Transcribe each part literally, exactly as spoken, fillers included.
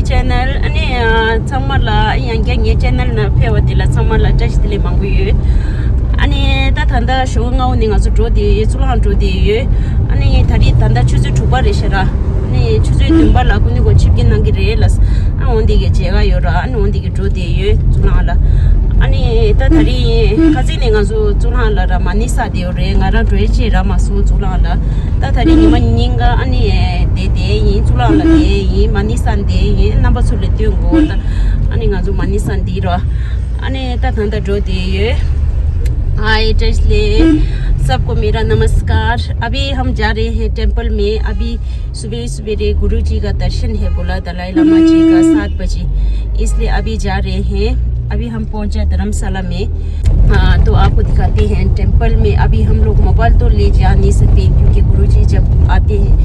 ཆེ་ནལ། ཨ་ནི་ཚང་མ་ལ་ཡང་བསྐྱར་ངའི་ཆེ་ནལ་ནང་ཕེབས་པ་དེ་ལ་ཚང་མ་ལ་བཀྲ་ཤིས་བདེ་ལེགས་མང་པོ་ཡོད། ཨ་ནི་ད་ད་ལྟ་ཞོགས་སྔ་པོ་ནས་ང་ཚོ་འགྲོ་བསྡད་ཡོད། གཙུག་ལག་འགྲོ་བསྡད་ཡོད། ཨ་ནི་ད་རེས་ད་ལྟ་ཆུ་ཚོད་དྲུག་པ་རེད་ཤག་ར། ཨ་ནི་ཆུ་ཚོད་བདུན་པ་ལ་སྐུ་ཉིད་ཁོང་ཆིབས་བསྒྱུར་གནང་གི་རེད་ལ། ཨ་འོ་འདི་གི་མཇལ་ཁ་ཡོད་ར། ཨ་ནི་འོ་འདི་གི་འགྲོ་བསྡད་ཡོད་གཙུག་ལག་ལ། ཨ་ནི་ད་ད་རེས་ཁ་སང་ནས་ང་ཚོ་གཙུག་ལག་ལ་ར་མ་ཎི་བསགས་བསྡད་ཡོད་རེད། ང་རང་འགྲོ་ཡས་ཅིག་རག་མ་སོང་གཙུག་ལག་ལ། ད་ད་རེས་ཉི་མ་གཉིས་ཀ་ཨ་ནི་བསྡད་བསྡད་ཡིན། གཙུག་ལག་ལ་བསྡད་ཡིན། མ་ཎི་བསགས་བསྡད་ཡིན། རྣམ་པ་ཚོ་ལ་སྟོན་དགོས་ད། ཨ་ནི་ང་ཚོ་མ་ཎི་བསགས་འདི་ར། ཨ་ནི་ད་ད་ད་འགྲོ་བསྡད་ཡོད། हाय, जय श्री सबको मेरा नमस्कार। अभी हम जा रहे हैं टेम्पल में। अभी सुबह सुबह गुरु जी का दर्शन है बोला, दलाई लामा जी का, सात बजे, इसलिए अभी जा रहे हैं। अभी हम पहुंचे धर्मशाला में। हाँ, तो आपको दिखाते हैं टेम्पल में। अभी हम लोग मोबाइल तो ले जा नहीं सकते, क्योंकि गुरु जी जब आते हैं,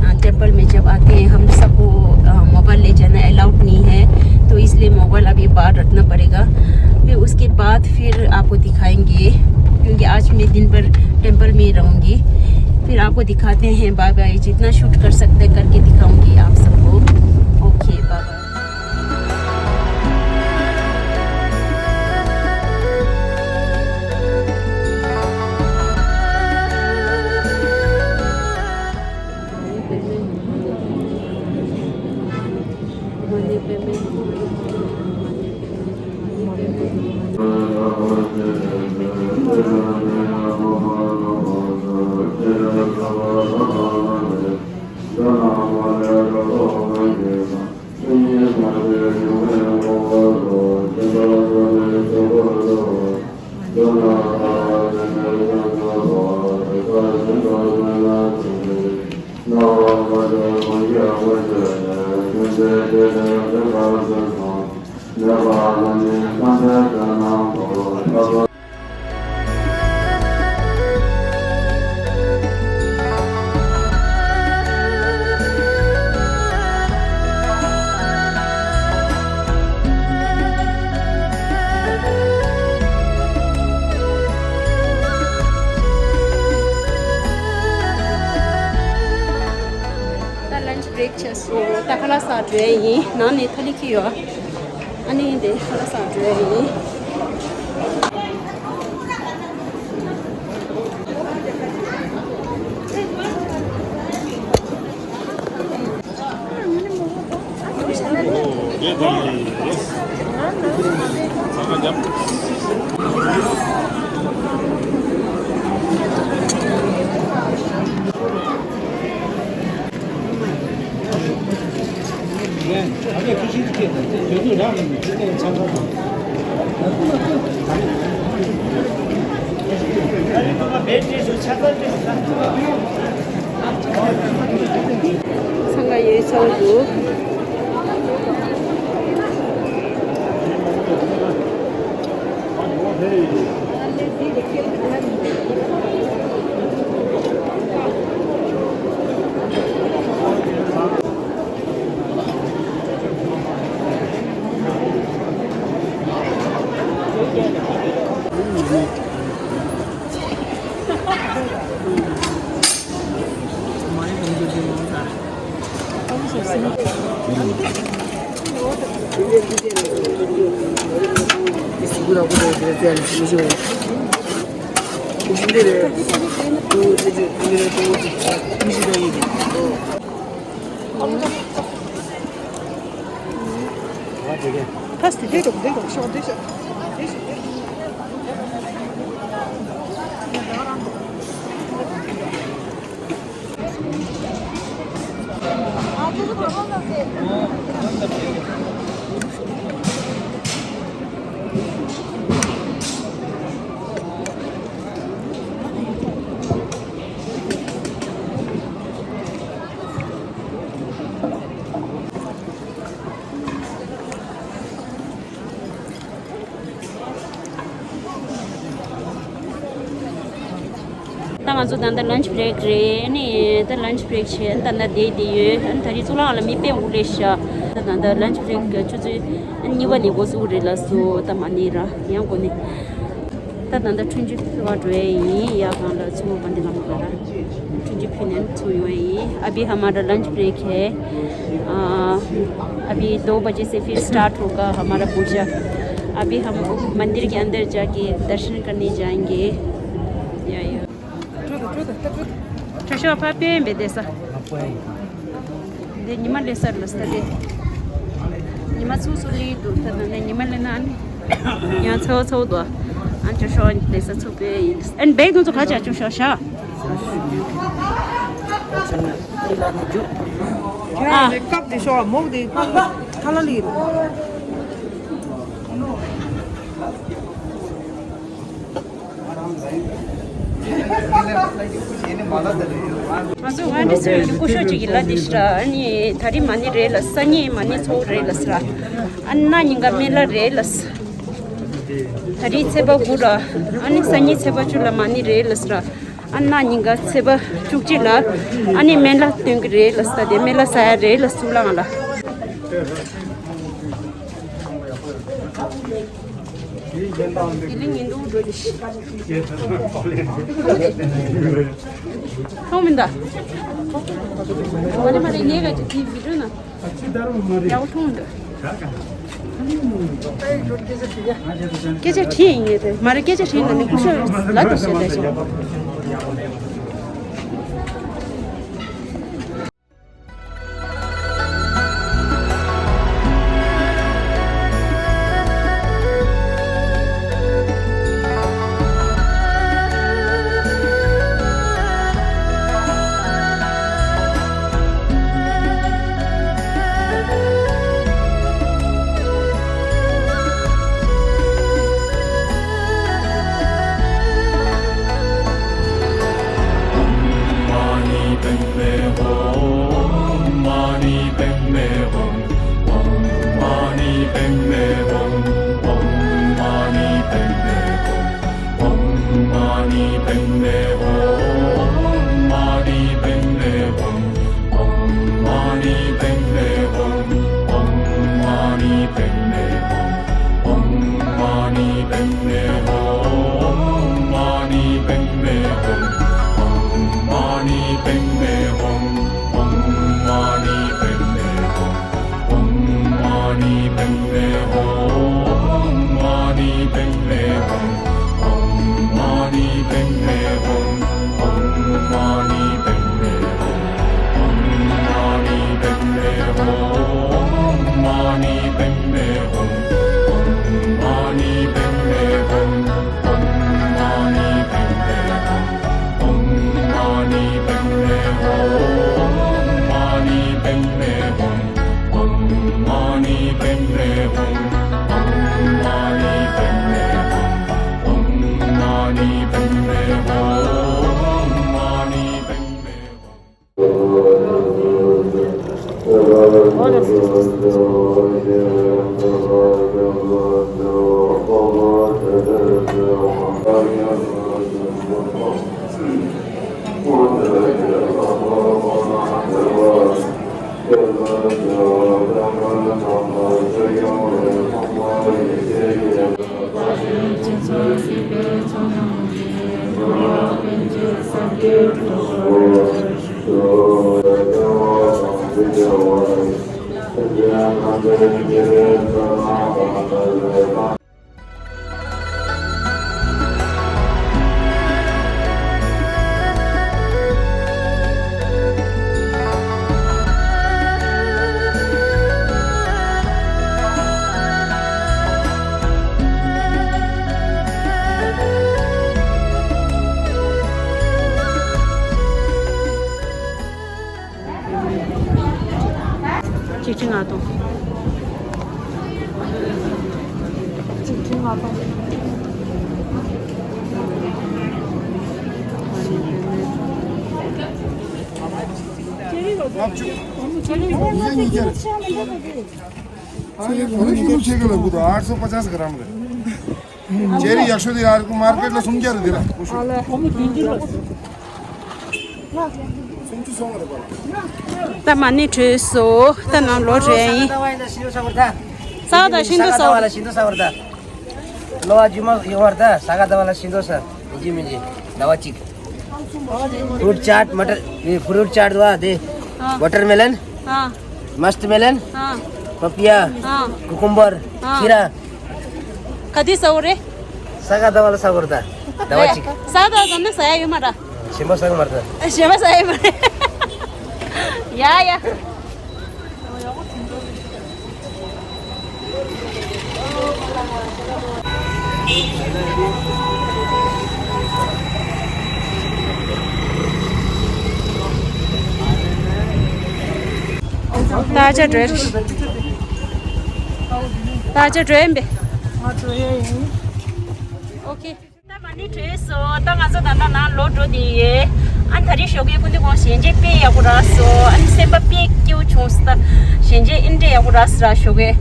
हाँ, टेम्पल में जब आते हैं, हम सबको, हाँ, मोबाइल ले जाना अलाउड नहीं है, तो इसलिए मोबाइल अभी बाहर रखना पड़ेगा। फिर उसके बाद फिर आपको दिखाएंगे, क्योंकि आज मैं दिन भर टेम्पल में ही रहूँगी। फिर आपको दिखाते हैं, बाय बाय। जितना शूट कर सकते हैं करके दिखाऊंगी आप सबको। Okay, bye bye. ད་ལན་ཆི་བྷི་རེག་བྱས་སོང་། ད་ཁ་ལག་ཟ་འགྲོ་ཡ་ཡིན། ནང་ནས་ཐ་ལི་ཁྱེར་ཡོད། ཨ་ནི་དེ་ཁ་ལག་ཟ་འགྲོ་ཡ་ཡིན། འཚང་ཁ་ཡོད་ཚོད་འདུག་ད་ང་ཚོ་ད་ལྟ་ལན་ཆི་བྷི་རེག་རེད། ཨ་ནི་ད་ལན་ཆི་བྷི་རེག་བྱས་ད་ལྟ་བསྡད་བསྡད་ཡོད། ཨ་ནི་ད་རེས་གཙུག་ལག་ཁང་ལ་མི་དཔེ་འགོར་ལེ་ཤག་ད་ད་ལྟ་ལན་ཆི་བྷི་རེག་ཆུ་ཚོད་གཉིས་པ་ནས་འགོ་བཙུགས་རེད་ལ་སོ། ད་མ་ཎི་ར་ཡང་འགོ་ནས་ད་ད་ལྟ་འཕྲིན་བཅོལ་ཕུལ་བ་འགྲོ་ཡས་ཡིན། ཡ་གང་ལ་ཚུར་མ་པ་འདི་ལ་མ་ག་ར་འཕྲིན་བཅོལ་ཕུལ་ནས་ཚུར་ཡོང་ཡས་ཡིན། अभी हमारा लंच ब्रेक है। आ, अभी दो बजे से फिर स्टार्ट होगा हमारा पूजा। अभी हम मंदिर के अंदर जाके दर्शन करने जाएंगे। या, या। ཁྱོད་ཤོག་ཕ་པེན་བེ་དེ་ས། དེ་ཉི་མ་ལས་སར་ལ་ས་དེ། ཉི་མ་ཚུགས་སུ་ལི་འདུག་ད་ནི་ཉི་མ་ལས་ན་ནི། ཡང་ཚོ་ཚོ་དོ། ཨན་ཅོ་ཤོག་དེ་ས་ཚུགས་པེ་ཡིན། ཨན་བེ་དུ་ཚོ་ཁ་ཆ་ཅུ་ཤོག་ཤ། ཨ། ཀབ་དེ་ཤོག་མོག་དེ་ཁ་ལ་ལི། ང་ཚོ་ང་འདི་ཚོའི་སྐུ་ཞབས་ཅིག་གི་ལ་འདི་ཤི་ར། ཨ་ནི་ད་རིང་མ་ཎི་རེད་ལ་སང་ཉིན་མ་ཎི་ཚོགས་རེད་ལ་ཟེར། ཨ་ནི་གནངས་ཉིན་ཀ་སྨན་བླ་རེད་ལ་ཟེར། ད་རིང་ཚེས་པ་དགུ་ར། ཨ་ནི་སང་ཉིན་ཚེས་པ་བཅུ་ལ་མ་ཎི་རེད་ལ་ཟེར། ཨ་ནི་གནངས་ཉིན་ཀ་ཚེས་པ་བཅུ་གཅིག་ལ་ཨ་ནི་སྨན་བླ་སྟོན་གི་རེད་ལ་ཟེར། དེ་སྨན་བླ་ཟ་ཡ་རེད་ལ་གཙུག་ལག་ཁང་ལ། དེ་ལས་ཉིན་དུ་འགྲོ་གི་ཤི། མཐོང་མི་འདུག་མ་རེད་མ་རེད། ངས་ག་ཅིག་དེའི་བི་ཌིའོ་ན་ཡག་པོ་མཐོང་མི་འདུག་སྐད་ཆ་དྲིས་ཡིན་ངས་དེ་མ་རེད། སྐད་ཆ་དྲིས་ན་ནི་སྐུ་ཞབས་ལ་དེ་བཤད་བསྡད་ཤག་གཅིག་ཁྲི་ལྔ་སྟོང་། གཅིག་ཁྲི་ལྔ་སྟོང་། ལྔ་བཅུ། ཉིས་བརྒྱ་ཉིས་བརྒྱ། ཨ་ཡེ་ཁོ་ནི་ཀི་ལོ་ཆེ་གི་ལ་གུ་དོ་ཨ་ཐ་སོ་པ་ཅཱས་གི་རམ་རེད། ཅེ་རི་ཡག་ཤོས་དེ་ཡར་མར་ཀེཊ་ལ་སུམ་བརྒྱ་རེད་དེ་ལ། སུམ་ཅུ་སོང་བ་རེད་པ། ད་མ་ཎི་གྲོལ་སོང་། ད་ནང་ལོགས་རན་ཡིན། ས་ག་ཟླ་བ་ལ་ཤིང་ཏོག་ཟ་བར་ད། ལོ་བ་རྒྱུ་མ་ཡོང་བར་ད་ས་ག་ཟླ་བ་ལ་ཤིང་ཏོག་ཟ། ཡིན་གཅིག་མིན་གཅིག་ཟླ་བ་གཅིག། ཕུ་རུ་ཊི་ཅཱཊ་མ་ཊར། ཕུ་རུ་ཊི་ཅཱཊ་དུ་བ་དེ། ཨ། ཝ་ཊར་མེ་ལོན། ཨ། मस्टमेलन, हाँ। पपिया, हाँ। कुकुम्बर, हाँ। खीरा। कति सौ रे? सगा दवाला सबर दा। दवा चिक। सगा दवा जन्ने सया यो मारा। सेमा सगा मरता। सेमा सया यो मारा। या, या। ད་ཆ་བྲོས། ད་ཆ་བྲོས་ཡིན་པས། ཨོ་ཁེ། ད་མ་ཎི་བྲོས་སོང་། ད་ང་ཚོ་ད་ལྟ་ནང་ལོག་འགྲོ་བསྡད་ཡོད། ཨ་ནི་ད་རེས་ཞོགས་ཀས་སྐུ་མདུན་ཁོང་ཞལ་མཇལ་དཔེ་ཡག་པོ་རག་སོང་། ཨ་ནི་སེམས་པ་དཔེ་སྐྱིད་པོ་བྱུང་སོང་། ད་ཞལ་མཇལ་ཨེ་འདྲ་ཡག་པོ་རག་སོང་ར་ཞོགས་ཀས།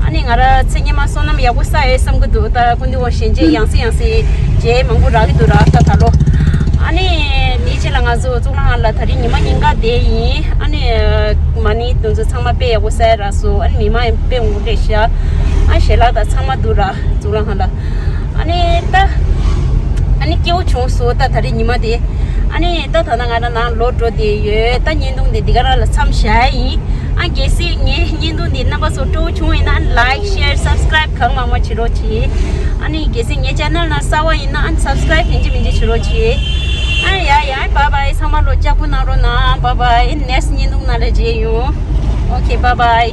ཨ་ནི་ང་རང་ཚེ་སྔོན་མ་བསོད་ནམས་ཡག་པོ་བསགས་ཡོད་བསམ་གྱི་འདུག་ད་སྐུ་མདུན་ཁོང་ཞལ་མཇལ་ཡང་སེ་ཡང་སེ་མཇལ་མང་པོ་རག་གི་འདུག་ར་ད་ད་ལོ། ཨ་ནི་དེའི་རྗེས་ལ་ང་ཚོ་གཙུག་ལག་ཁང་ལ་ད་རེས་ཉི་མ་ཉིན་གང་བསྡད་ཡིན། ཨ་ནི་མ་ཎི་དེ་ཚོ་ཚང་མ་དཔེ་ཡག་པོ་གསལ་རག་སོང་། ཨ་ནི་མི་མང་ཡང་དཔེ་མང་པོ་སླེབས་ཤག་ཨ་ཞལ་ལག་དང་ཚང་མ་འདུག་ར་གཙུག་ལག་ཁང་ལ། ཨ་ནི་ད་ཨ་ནི་སྐྱིད་པོ་བྱུང་སོང་། ད་ད་རེས་ཉི་མ་དེ། ཨ་ནི་ད་ད་ལྟ་ང་རང་ནང་ལོག་འགྲོ་བསྡད་ཡོད། ད་བརྙན་ཐུང་འདི་འདི་ག་རང་ལ་མཚམས་བཞག་ཡིན། ཨ་གལ་སྲིད་ངའི་བརྙན་ཐུང་འདི་རྣམ་པ་ཚོ་སྤྲོ་པོ་བྱུང་ཡིན་ན་ལའིཀ་ཤེར་སབ་སི་ཀ་རའིབ་གང་མང་མང་བྱེད་རོགས་གྱིས། ཨ་ནི་གལ་སྲིད་ངའི་ཆེ་ནལ་ནང་གསར་པ་ཡིན་ན་ཨ་ནི་སབ་སི་ཀ་རའིབ་ཡིན་གཅིག་མིན་གཅིག་བྱེད་རོགས་གྱིས། ཨ་ཡ་ཡ་བཱའི་བཱའི། ཚང་མ་ལོ་ལྕགས་པོ་གནང་རོགས་གནང་། བཱའི་བཱའི། ཨ་ནི་ནེགསི་བརྙན་ཐུང་ནང་ལ་མཇལ་ཡོང་། ཨོ་ཁེ། བཱའི་བཱའི།